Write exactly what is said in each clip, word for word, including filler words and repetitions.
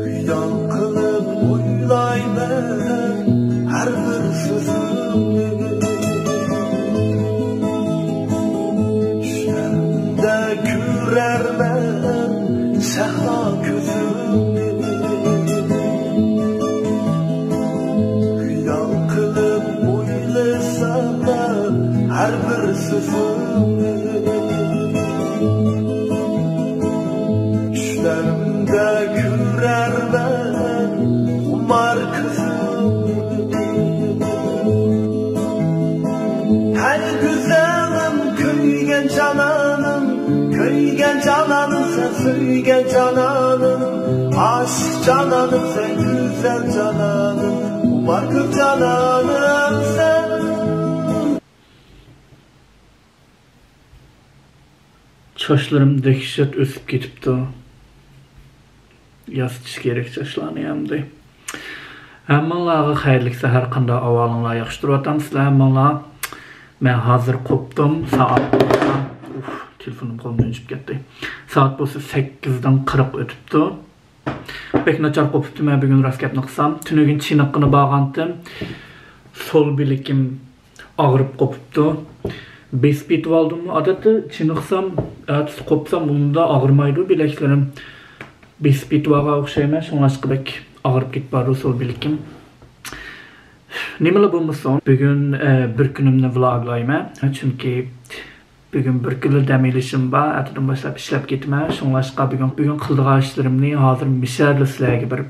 خىيال قىلىپ ئويلايمەن ھەر بىر سۆزۈڭنى. چۈشلەردە كۆرەرمەن سەھرا كۆزۈڭنى. خىيال قىلىپ ئويلىسام ھەر بىر سۆزۈڭنى. چۈشلەردە كۆرەرمەن خۇمار كۆزۈڭنى. ھەي گۈزەلىم، كۆيگەن جانانىم، كۆيگەن جانانىم، سەن سۆيگەن جانانىم، ئاشىق جانانىم، سەن گۈزەل جانانىم، خۇمار كۆز جانانىم سەن. چاچلىرىم دەھشەت ئۆسۈپ كېتىپتۇ. ياسىتىش كېرەك چاچلارنى ئەمدى. ھەممىڭلارغا خەيرلىك سەھەر، قانداق ئەھۋالىڭلار، ياخشى تۇرۇۋاتامسىلەر ھەممىڭلار؟ مەن ھازىر قوپتۇم، سائەت، ئۇف، تېلېفونۇم قولۇمدىن چۈشۈپ كەتتى. سائەت بولسا سەككىزدىن قىرىق ئۆتۈپتۇ. بەك ناچار قوپۇپتىمەن بۈگۈن، راست گەپنى قىلسام. تۈنۈگۈن چېنىققىنى بارغانتىم. سول بىلىكىم ئاغرىپ قوپۇپتۇ. بېسىپ يېتىۋالدىممۇ؟ ئادەتتە چېنىقسام، ئەتىسى قوپسام، ئۇندا ئاغرىمايدۇ بىلەكلىرىم. بېسىپ يېتىۋالغان ئوخشايمەن، شۇڭلاشقا بەك ئاغرىپ كېتىپ بارىدۇ سول بىلىكىم. نېمىلا بولمىسۇن، بۈگۈن، ئە، بىر كۈنۈمنى ۋلوگلايمەن. چۈنكى بۈگۈن بىر كۈنلا دەم ئېلىشىم بار، ئەتىدىن باشلاپ ئىشلەپ كېتىمەن. شۇڭلاشقا بۈگۈن، بۈگۈن قىلىدىغان ئىشلىرىمنى ھازىر مىشەدىلا سىلەرگە بىر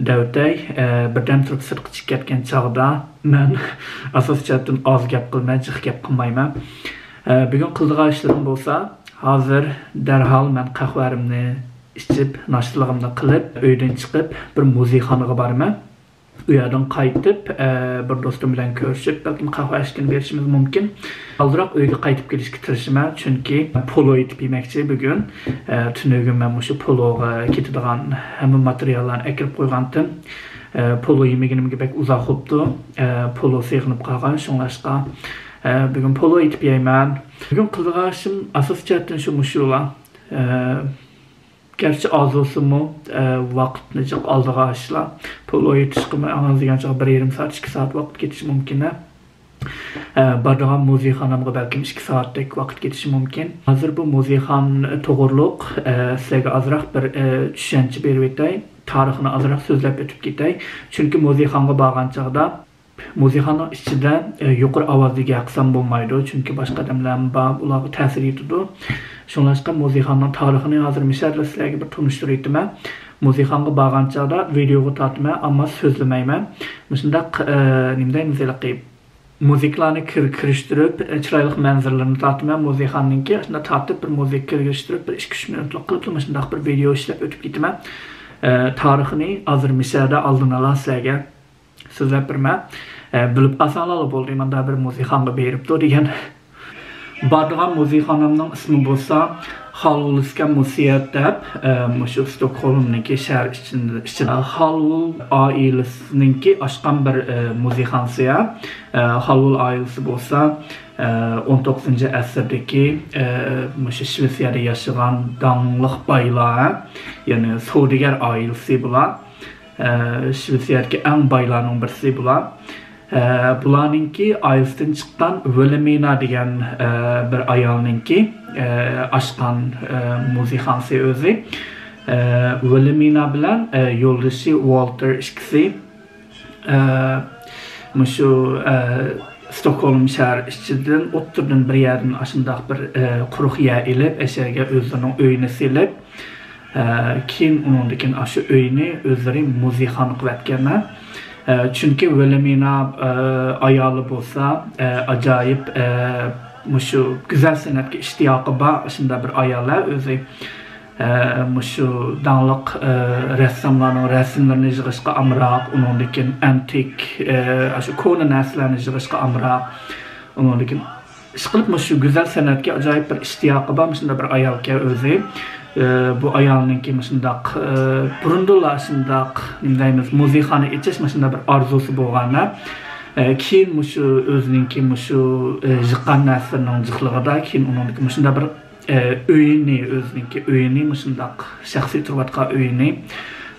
دەۋېتەي. ئە، بىردەم تۇرۇپ سىرتقا چىقىپ كەتكەن چاغدا مەن ئاساسىي جەھەتتىن ئاز گەپ قىلىمەن، جىق گەپ قىلمايمەن. ئە، بۈگۈن قىلىدىغان ئىشلىرىم بولسا، ھازىر دەرھال مەن قەھۋەمنى ئىچىپ، ناشتىلىقىمنى قىلىپ، ئۆيدىن چىقىپ، بىر مۇزىيخانىغا بارىمەن. ئۇ يەردىن قايتىپ، ئە، بىر دوستۇم بىلەن كۆرۈشۈپ، بەلكىم قەھۋە ئىچكىلى بېرىشىمىز مۇمكىن. ئازراق ئۆيگە قايتىپ كېلىشكە تىرىشىمەن، چۈنكى پولو ئېتىپ يېمەكچى بۈگۈن. ئە، تۈنۈگۈن مەن مۇشۇ پولوغا كېتىدىغان ھەممە ماتېرىياللارنى ئەكىرىپ قويغانتىم. ئە، پولو يېمىگىنىمگە بەك ئۇزاق بوپتۇ. ئە، پولو سېغىنىپ قالغان، شۇڭلاشقا، ئە، بۈگۈن پولو ئېتىپ يەيمەن. بۈگۈن قىلىدىغان ئىشىم ئاساسىي جەھەتتىن شۇ، مۇشۇلا. ئە، گەرچە ئاز بولسىمۇ، ئە، ۋاقىتنى جىق ئالىدىغان ئىشلار. پولو ئېتىشقىمۇ ئەڭ ئاز دېگەن چاغ بىر يېرىم سائەت، ئىككى سائەت ۋاقىت كېتىشى مۇمكىن، ھە. ئە، بارىدىغان مۇزىيخانامغا بەلكىم ئىككى سائەتتەك ۋاقىت كېتىشى مۇمكىن. ھازىر بۇ مۇزىيخان توغرۇلۇق، ئە، سىلەرگە ئازراق بىر، ئە، چۈشەنچە بېرىۋېتەي. تارىخىنى ئازراق سۆزلەپ ئۆتۈپ كېتەي. چۈنكى مۇزىيخانغا بارغان چاغدا مۇزىيخانىنىڭ ئىچىدە، ئە، يۇقىرى ئاۋازدا گەپ قىلسام بولمايدۇ، چۈنكى باشقا ئادەملەرمۇ بار، ئۇلارغا تەسىر يېتىدۇ. شۇڭلاشقا مۇزىيخانىنىڭ تارىخىنى ھازىر مىشەدىلا سىلەرگە بىر تونۇشتۇرۇۋېتىمەن. مۇزىيخانغا بارغان چاغدا ۋىدېئوغا تارتىمەن، ئەمما سۆزلىمەيمەن. مۇشۇنداق، ئە، نېمە دەيمىز ھېلىقى، مۇزىكىلارنى كىر-، كىرىشتۈرۈپ، ئە، چىرايلىق مەنزىرىلىرىنى تارتىمەن. مۇزىيخانىنىڭكى ئاشۇنداق تارتىپ، بىر مۇزىكا كىرىشتۈرۈپ، بىر ئىككى، ئۈچ مىنۇتلۇق قىلىپلا مۇشۇنداق بىر ۋىدېئو ئىشلەپ ئۆتۈپ كېتىمەن. ئە، تارىخىنى ھازىر مىشەدە ئالدىن ئالا سىلەرگە سۆزلەپ بېرىمەن. ئە، بىلىپ قالساڭلارلا بولدى، ماندا بىر مۇزىيخانغا بېرىپتۇ دېگەن. بارىدىغان مۇزىيخانامنىڭ ئىسمى بولسا خالۋۇلسكا مۇسىيەت دەپ، ئە، مۇشۇ ستوكھولمنىڭكى شەھەر ئىچىندە، ئىچىدە خالۋۇل ئائىلىسىنىڭكى ئاچقان بىر، ئە، مۇزىيخانىسى. ئە، خالۋۇل ئائىلىسى بولسا، ئە، ئون توققۇزىنچى ئەسىردىكى، ئە، مۇشۇ شىۋېتسىيەدە ياشىغان داڭلىق بايلار، يەنى سودىگەر ئائىلىسى بۇلار. ئە، شىۋېتسىيەدىكى ئەڭ بايلارنىڭ بىرسى بۇلار. ئە، بۇلارنىڭكى ئائىلىسىدىن چىققان ۋىلمىنا دېگەن، ئە، بىر ئايالنىڭكى، ئە، ئاچقان، ئە، مۇزىيخانىسى ئۆزى. ئە، ۋىلمىنا بىلەن، ئە، يولدىشى ۋالتېر ئىككىسى، ئە، مۇشۇ، ئە، ستوكھولم شەھەر ئىچىدىن ئوتتۇرىدىن بىر يەردىن ئاشۇنداق بىر، ئە، قۇرۇق يەر ئېلىپ، ئەشەگە ئۆزلىرىنىڭ ئۆيىنى سېلىپ، ئە، كېيىن ئۇنىڭدىن كېيىن ئاشۇ ئۆينى ئۆزلىرى مۇزىيخانا قىلىۋەتكەنلەر. ئە، چۈنكى ۋىلمىنا، ئە، ئايالى بولسا، ئە، ئاجايىپ، ئە، مۇشۇ گۈزەل سەنئەتكە ئىشتىياقى بار، شۇنداق بىر ئايال ئۆزى. ئە، مۇشۇ داڭلىق، ئە، رەسساملارنىڭ رەسىملىرىنى يىغىشقا ئامراق، ئۇنىڭدىن كېيىن ئەنتىك، ئە، ئاشۇ كونا نەرسىلەرنى يىغىشقا ئامراق، ئۇنىڭدىن كېيىن ئىشقىلىپ مۇشۇ گۈزەل سەنئەتكە ئاجايىپ بىر ئىشتىياقى بار، مۇشۇنداق بىر ئايالكەن ئۆزى. ئە، بۇ ئايالنىڭكى مۇشۇنداق، ئە، بۇرۇندىنلا شۇنداق، نېمە دەيمىز، مۇزىيخانا ئېچىش مۇشۇنداق بىر ئارزۇسى بولغان. ئە، كېيىن مۇشۇ ئۆزىنىڭكى مۇشۇ، ئە، يىغقان نەرسىلىرىنىڭ جىقلىقىدا كېيىن ئۇنىڭدىكى مۇشۇنداق بىر ئە، ئۆيىنى، ئۆزىنىڭكى ئۆيىنى، مۇشۇنداق شەخسىي تۇرۇۋاتقان ئۆيىنى،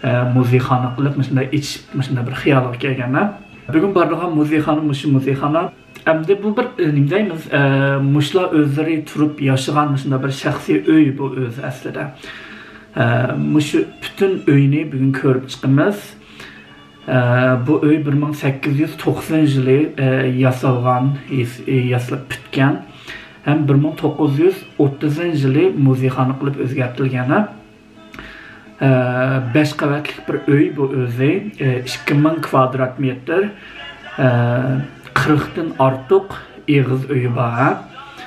ئە، مۇزېيخانا قىلىپ، مۇشۇنداق ئېچىپ، مۇشۇنداق بىر خىيالغا كەلگەنلەر. بۈگۈن بارىدىغان مۇزېيخانا مۇشۇ مۇزېيخانا. ئەمدى بۇ بىر، ئە، نېمە دەيمىز، ئە، مۇشۇلار ئۆزلىرى تۇرۇپ ياشىغان مۇشۇنداق بىر شەخسىي ئۆي بۇ ئۆزى ئەسلىدە. ئە، مۇشۇ پۈتۈن ئۆينى بۈگۈن كۆرۈپ چىقىمىز. ئە، بۇ ئۆي بىر مىڭ سەككىز يۈز توقسىنىنچى يىلى، ئە، ياسالغان، ياس-، ياسىلىپ پۈتكەن. ھەم بىر مىڭ توققۇز يۈز ئوتتۇزىنچى يىلى مۇزېيخانا قىلىپ ئۆزگەرتىلگەن. ئە، بەش قەۋەتلىك بىر ئۆي بۇ ئۆزى. ئە، ئىككى مىڭ كۋادرات مېتىر. ئە، قىرىقتىن ئارتۇق ئېغىز ئۆيى بار.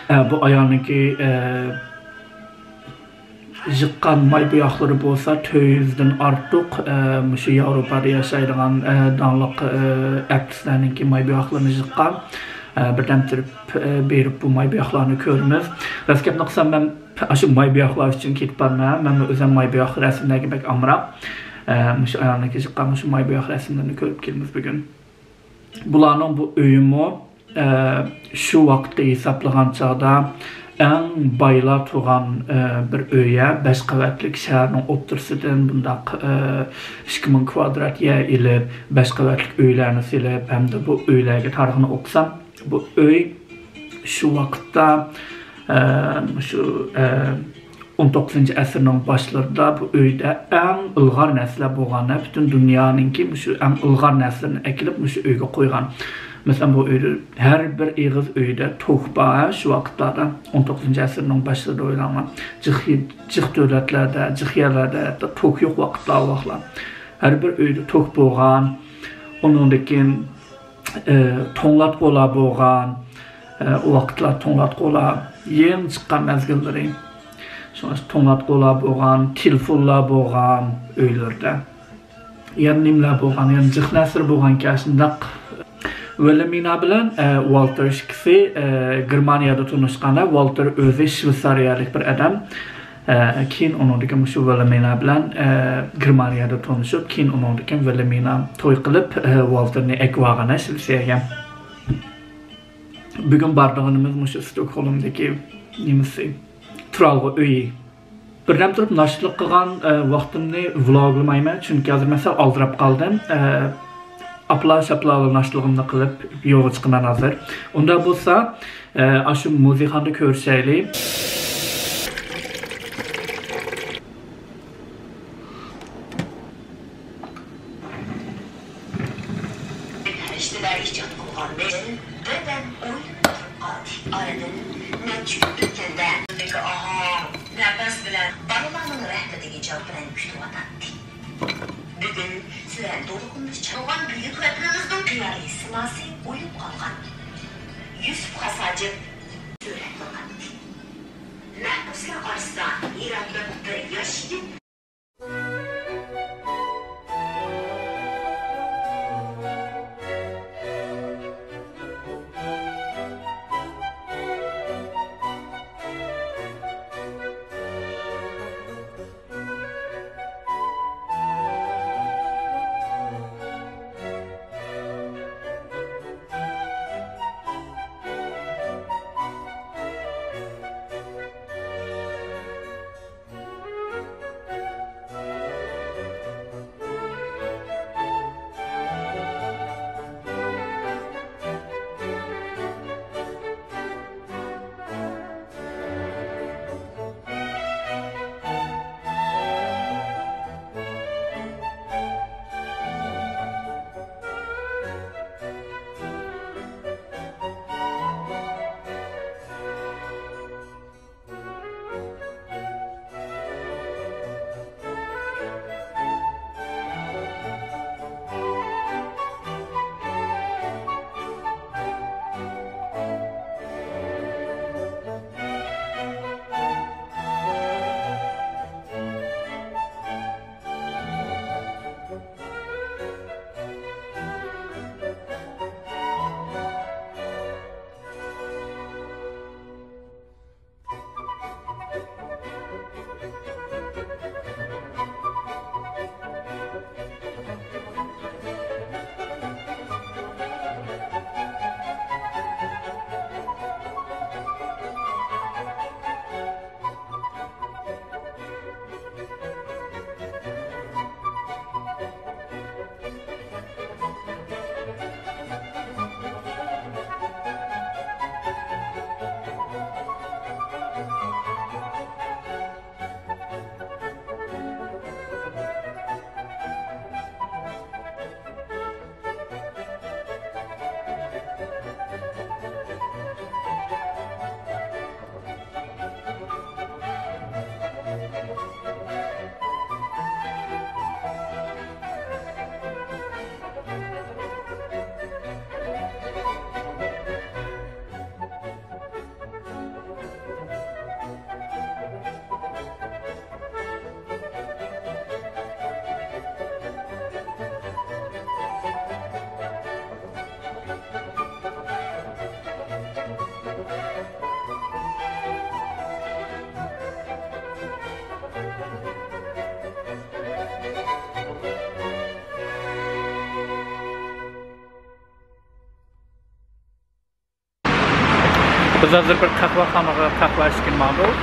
ئە، بۇ ئايالنىڭكى، ئە، يىغقان ماي بوياقلىرى بولسا تۆت يۈزدىن ئارتۇق، ئە، مۇشۇ ياۋروپادا ياشايدىغان، ئە، داڭلىق، ئە، ئارتىسلارنىڭكى ماي بوياقلىرىنى يىغقان. ئە، بىردەم تۇرۇپ، ئە، بېرىپ بۇ ماي بوياقلارنى كۆرىمىز. راست گەپنى قىلسام، مەن ئاشۇ ماي بوياقلار ئۈچۈن كېتىپ بارمەن. مەنمۇ ئۆزۈم ماي بوياق رەسىملەرگە بەك ئامراق. ئە، مۇشۇ ئايالنىڭكى يىغقان مۇشۇ ماي بوياق رەسىملىرىنى كۆرۈپ كېلىمىز بۈگۈن. بۇلارنىڭ بۇ ئۆيىمۇ، ئە، شۇ ۋاقىتقا ھېسابلىغان چاغدا ئەڭ بايلار تۇرغان، ئە، بىر ئۆيە، بەش قەۋەتلىك شەھەرنىڭ ئوتتۇرىسىدىن بۇنداق، ئە، ئىككى مىڭ كۋادرات يەر ئېلىپ، بەش قەۋەتلىك ئۆيلەرنى سېلىپ، ھەمدە بۇ ئۆيلەرگە تارىخىنى ئوقۇسام، بۇ ئۆي شۇ ۋاقىتتا، ئە، شۇ، ئە، ئون توققۇزىنچى ئەسىرنىڭ باشلىرىدا بۇ ئۆيدە ئەڭ ئىلغار نەرسىلەر بولغان، پۈتۈن دۇنيانىڭكى مۇشۇ ئەڭ ئىلغار نەرسىلىرىنى ئەكېلىپ مۇشۇ ئۆيگە قويغان. مەسىلەن، بۇ ئۆيدە ھەر بىر ئېغىز ئۆيدە توك بار، شۇ ۋاقىتلاردا ئون توققۇزىنچى ئەسىرنىڭ باشلىرىدا ئويلاڭلار. جىق، جىق دۆلەتلەردە، جىق يەرلەردە ھەتتا توك يوق ۋاقىتلار بار. ھەر بىر ئۆيدە توك بولغان. ئۇنىڭدىن كېيىن ئى، توڭلاتقۇلار بولغان، ئى، ئۇ ۋاقىتلار توڭلاتقۇلار يېڭى چىققان مەزگىللىرى. شۇڭا توڭلاتقۇلار بولغان، تېلېفونلار بولغان ئۆيلىرىدە. يەنە نېمىلەر بولغان، يەنە جىق نەرسىلەر بولغانكەن شۇنداق. ۋىلھېلمىنا بىلەن، ئى، ۋالتېر ئىككىسى، ئى، گېرمانىيەدە تونۇشقاندا، ۋالتېر ئۆزى شۋېتسارىيەلىك بىر ئادەم. ئە، كېيىن ئۇنىڭدىن كېيىن مۇشۇ ۋىلھېلمىنا بىلەن، ئە، گېرمانىيەدە تونۇشۇپ، كېيىن ئۇنىڭدىن كېيىن ۋىلھېلمىنا توي قىلىپ، ئە، ۋالتېرنى ئەكىۋالغان شىۋېتسىيەگە. بۈگۈن بارىدىغىنىمىز مۇشۇ ستوكھولمدىكى نېمىسى، تۇرالغۇ ئۆيى. بىردەم تۇرۇپ ناشتىلىق قىلغان، ئە، ۋاقتىمنى ۋلوگلىمايمەن، چۈنكى ھازىر مەن سەل ئالدىراپ قالدىم. ئە، ئاپلا-شاپلا ناشتىلىقىمنى قىلىپ، يولغا چىقىمەن ھازىر. ئۇنداق بولسا، ئە، ئاشۇ مۇزېيخانىدا كۆرۈشەيلى. پەرىشتىلەر ئىجاد قىلغان مەيدان بىردەم ئويلىنىپ تۇرۇپ قالدى. ئارىدىن نەچچە كۈن ئۆتكەندە، ئاھاڭ، نەپەس بىلەن بالىلارنىڭ رەھمىتىگە جاۋاب بىلەن كۈتۈۋاتاتتى. بۈگۈن سىلەر دولقۇندا چالغان بۈيۈك ۋەتىنىمىزنىڭ قىيالىي سىماسى ئويۇپ قالغان. يۈسۈپ خاس ھاجىپ سۈرەتكە ئالاتتى. مەھبۇسلار ئارىسىدا ئىرانلىق بىر ياش يىگىت بىز ھازىر بىر قەھۋەخانىغا قەھۋە ئىچكىلى ماڭدۇق.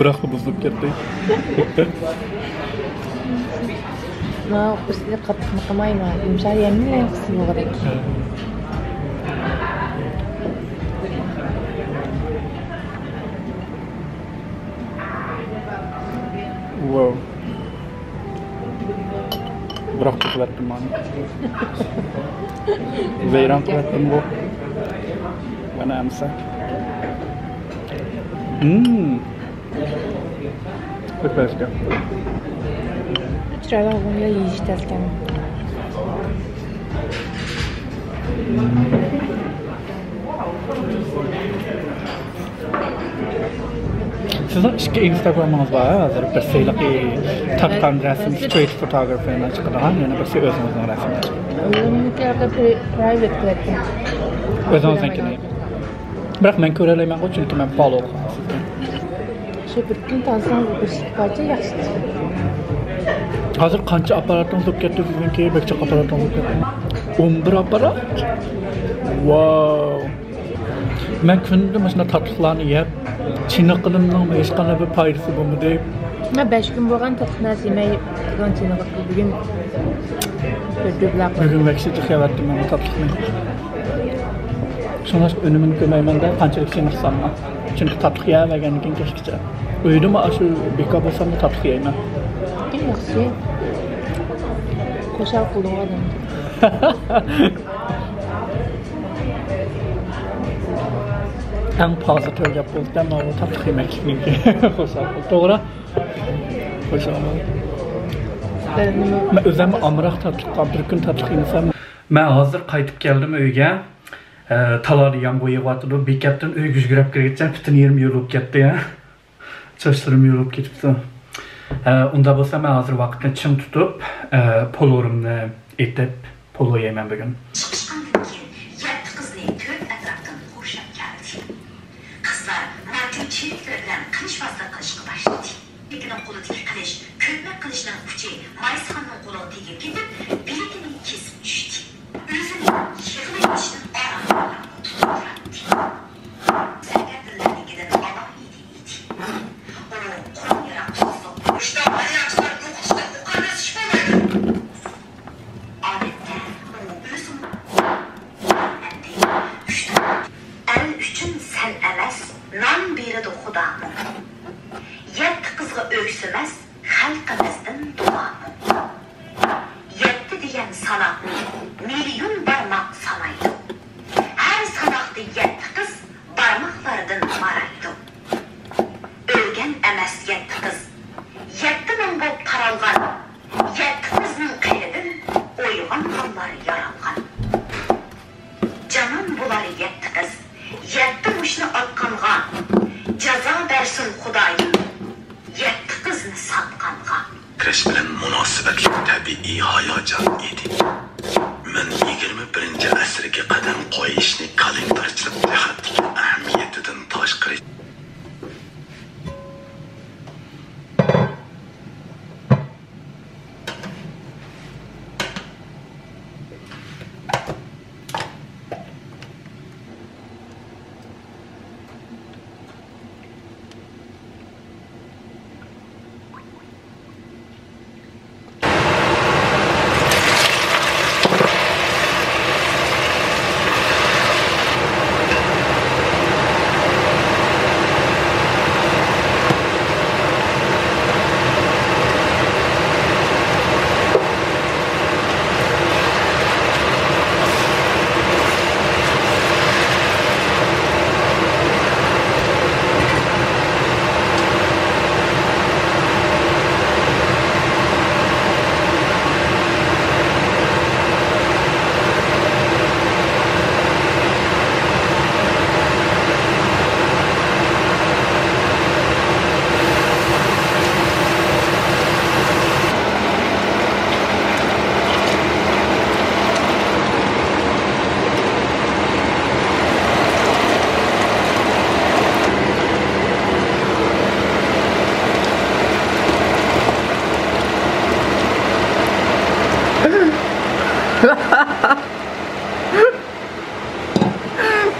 بىراقلا بۇزۇلۇپ كەتتى. ماۋۇ ئۈستىدە قاتتىقنى قىلمايمەن. يۇمشاق يەمنى قىسىلغۇدەك. ۋاۋ. بىراق قىلىۋەتتىم مانا. ۋەيران قىلىۋەتتىم بۇ. مانا ئەمسە. ھىم. بەك مەززە. چىرايلىق بولغاندا يېيىش تەسكەن. سىزنىڭ ئىككى ئىنستاگرامىڭىز بار، ھە؟ ھازىر بىرسى ھېلىقى تارتقان رەسىم، سترىت فوتوگرافىنى چىقىدىغان، يەنە بىرسى ئۆزىڭىزنىڭ رەسىمىنى چىقىدىغان. ئۆزۈمنىڭكى ھەققىدە پرايۋەت قىلىۋەتتىم. ئۆزىڭىزنىڭكىنى. بىراق مەن كۆرەلەيمەنغۇ، چۈنكى مەن فالو قىلغان سىزنى. شۇ بىر كۈن تانسىڭىز بىر پارچە ياخشى. ھازىر قانچە ئاپپاراتىڭىز بولۇپ كەتتى سىزنىڭكى؟ بەك جىق ئاپپاراتىڭىز بولۇپ كەتتى. ئون بىر ئاپپارات؟ ۋاو! مەن كۈندە مۇشۇنداق تاتلىقلارنى يەپ، چېنىقىلىمنىڭ ھېچقانداق بىر پايدىسى بولمىدى. مەن بەش كۈن بولغان تاتلىق نەرسە يېمەي تۇرغان چېنىقىپ بۈگۈن بىر دۈبلەپ قويدۇم. بۈگۈن ۋەھشىي جىق يەۋەتتىم مەن بۇ تاتلىقنى. شۇڭلاشقا ئۈنۈمىنى كۆرمەيمەن-دە، قانچىلىك چېنىقساممۇ. چۈنكى تاتلىق يەۋەرگەندىن كېيىن كەچكىچە. ئۆيدىمۇ ئاشۇ بىكار بولساممۇ تاتلىق يەيمەن. ئەڭ ياخشىسى، خۇشال قىلىدىغان ئادەم. ئەڭ پازا تۆگەپ بولدى، ماۋۇ تاتلىق يېمەكلىكنىڭكى. خۇشال قىل. توغرا. خۇشال بول. مەن ئۆزۈم ئامراق تاتلىققا، بىر كۈن تاتلىق يېمىسەم. مەن ھازىر قايتىپ كەلدىم ئۆيگە. ئە، تالادا يامغۇر يېغىۋاتىدۇ. بېكەتتىن ئۆيگە يۈگۈرۈپ كىرگۈچە پۈتۈن يېرىم يۇلۇپ كەتتى، ھە. چاچلىرىم يۇلۇپ كېتىپتۇ. ئە، ئۇنداق بولسا مەن ھازىر ۋاقىتنى چىڭ تۇتۇپ، ئە، پولۇرۇمنى ئېتىپ، پولۇ يەيمەن بۈگۈن. چىقىشقاندىن كېيىن يەتتە قىزنى تۆت ئەتراپتىن قورشاپ كەلدى. قىزلار مانجۇ چېرىكلىرى بىلەن قىلىچبازلىق قىلىشقا باشلىدى. بىرىنىڭ قولىدىكى قىلىچ كۆتمەك قىلىچنىڭ ئۇچى مايسىخاننىڭ قولىغا تېگىپ كېتىپ، بىلىكىنى كېسىپ چۈشتى. ئۆزىنى يىغلىۋېتىشتىن ئاران تۇراتتى. سەركەردىلەرنىڭكىدىن ئالاھىدە ئىدى. ئۇ قولىنى يىراق تۇتسا، مۇشۇنداق مانياكلار يوقىتىشتا ئۇ قەدەر ئىش بولمايدۇ. ئادەتتە ئۇ ئۆزىمۇ ئەمدى ئۈچ ئەل ئۈچۈن سەن ئەمەس، نان بېرىدۇ خۇدامۇ. يەتتە قىزغا ئۆكسۈمەس، خەلقىمىزدىن دۇئامۇ. يەتتە دېگەن ساناقنى مىليون بارماق سانايدۇ. ھەر ساناقتا يەتتە قىز بارماقلار خۇدايىم يەتتە قىزنى ساتقانغا. كىرىش بىلەن مۇناسىۋەتلىك تەبىئىي ھاياجان ئىدى. مەن يىگىرمە بىرىنچى ئەسىرگە قەدەم قويۇشنى كالېندارچىلىق جەھەتتىكى ئەھمىيىتىدىن تاشقىرى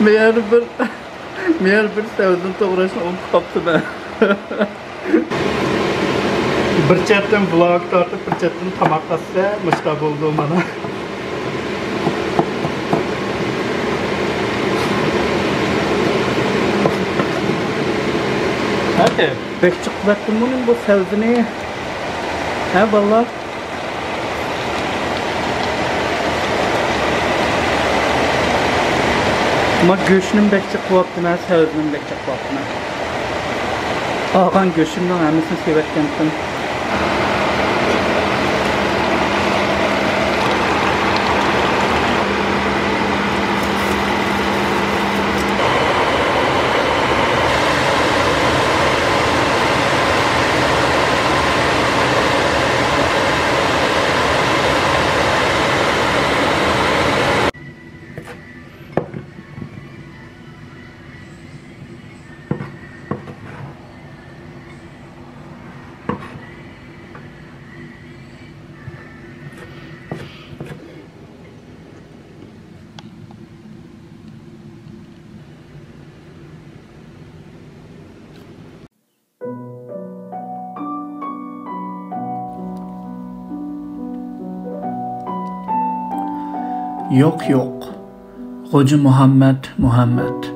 مېنىڭ بىر، مېنىڭ بىر سەۋزىنى توغراشنى ئۇنتۇپ قاپتىمەن. بىر چەتتىن ۋلوگ تارتىپ، بىر چەتتىن تاماق ئەتسە، مۇشتا بولىدۇ مانا. ھەدە. بەك جىق قىلىۋەتتىمغۇ مەن بۇ سەۋزىنى. ھە، بالىلار؟ ما گۆشنىمۇ بەك جىق قىلىۋاپتىمەن، سەۋزىنىمۇ بەك جىق قىلىۋاپتىمەن. ئالغان گۆشۈمنىڭ ھەممىسىنى سېۋەتكەنتىم. يوق، يوق، غوجا مۇھەممەت، مۇھەممەت.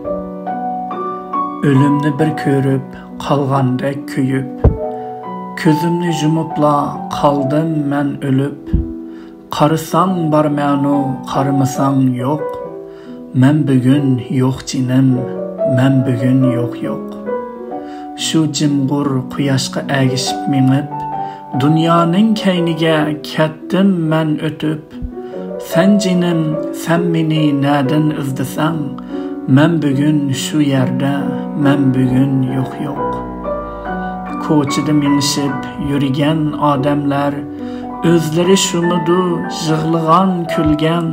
ئۆلۈمنى بىر كۆرۈپ، قالغاندەك كۆيۈپ، كۆزۈمنى يۇمۇپلا قالدىم مەن ئۆلۈپ. قارىساڭ بارمەنۇ، قارىمىساڭ يوق. مەن بۈگۈن يوق جېنىم، مەن بۈگۈن يوق، يوق. شۇ جىمغۇر قۇياشقا ئەگىشىپ مېڭىپ، دۇنيانىڭ كەينىگە كەتتىم مەن ئۆتۈپ. سەن جېنىم، سەن مېنى نەدىن ئىزدىسەڭ، مەن بۈگۈن شۇ يەردە، مەن بۈگۈن يوق، يوق. كوچىدا مېڭىشىپ يۈرگەن ئادەملەر، ئۆزلىرى شۇمىدۇ يىغلىغان، كۈلگەن؟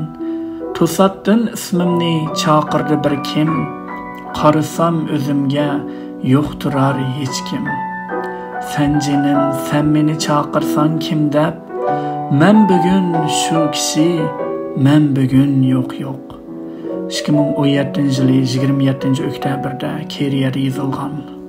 توساتتىن ئىسمىمنى چاقىردى بىر كىم، قارىسام ئۆزۈمگە يوق تۇرار ھېچكىم. سەن جېنىم، سەن مېنى چاقىرساڭ كىم دەپ، مەن بۈگۈن شۇ كىشى، مەن بۈگۈن يوق، يوق. ئىككى مىڭ ئون يەتتىنچى يىلى يىگىرمە يەتتىنچى ئۆكتەبىردە كېرىيەدە يېزىلغان.